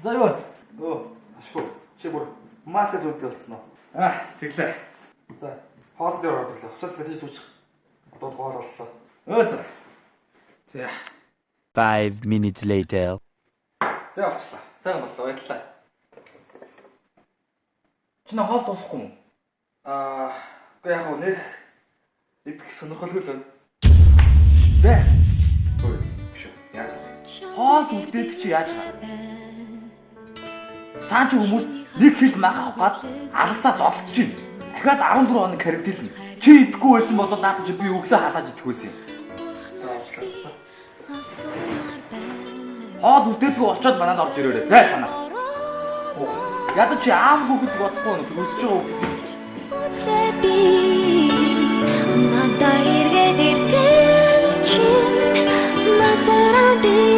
За юу? Өө, ашгүй. Чи бүр маска зүүдэг болсон уу? Аа, тэглээ. За, хоол дээр ороод ирлээ. Хуцаад тийш суучих. Одоо гоол боллоо. Өө за. За. 5 minutes later. За болчлаа. Сайн боллоо. Баярлалаа. Чи нэ хоол дуусахгүй юм? Аа, үгүй яг уу нэх идэх сонирхолгүй л байна. За. Ой, биш үү. Яг л. Хоол үлдээд чи яаж байгаа? Цаан чи хүмүүс нэг хил мах авах гад алцаа зодолж чинь. Дахиад 14 хоног карантин. Чи идэхгүй байсан бол наад чи би өглөө халааж идэх байсан юм. За уучлаа. За. Хоол үлдээдгүй болчоод манад орж ирээрэй. Зай танаас. Ядаж чи аав хүүхэд бодохгүй юм. Өсөж байгаа хүүхэд. Үтлээ би надаа эргээд иртэл чинь насараа би.